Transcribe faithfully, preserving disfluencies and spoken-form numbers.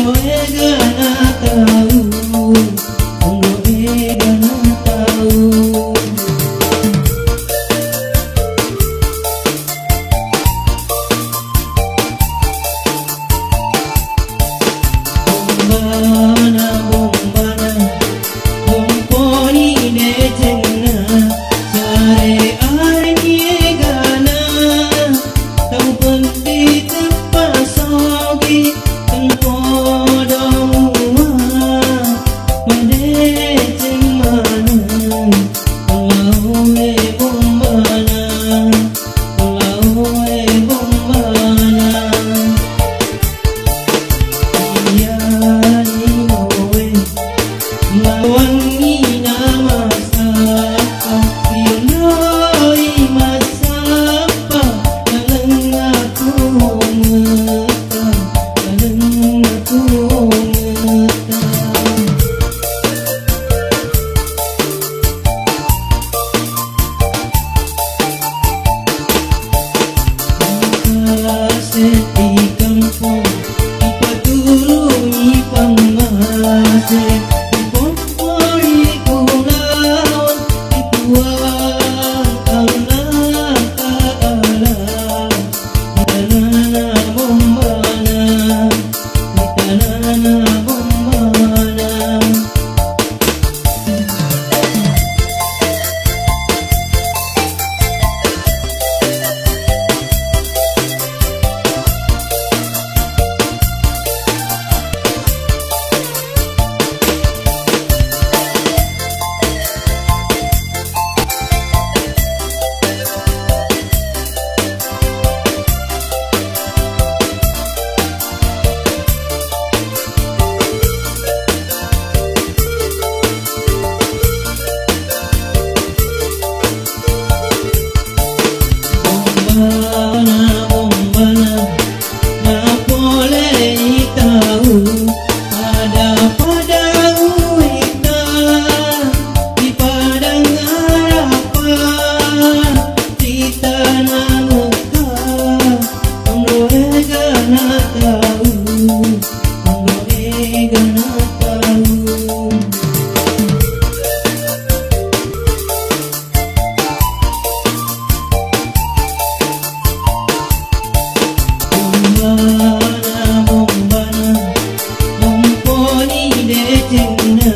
Oi gana tahu, oi gana tahu. Bombana, bombana, bomboni deh ceng na, sare-are nie gana, tau penti teupasogi, teupodo mua, madeh ceng maneng, lau e bombana. Lau e bombana, iya ni noe, mawang ina masapa, yunoi masapa, kaleng aku meuta, kaleng aku meuta. Bombana, bombana, na poleh itau, pada-pada uita, di padang Arafah, di tanah Mekah, oi gana tahu, oi gana tahu. Bombana, bombana, bomboni deh ceng na,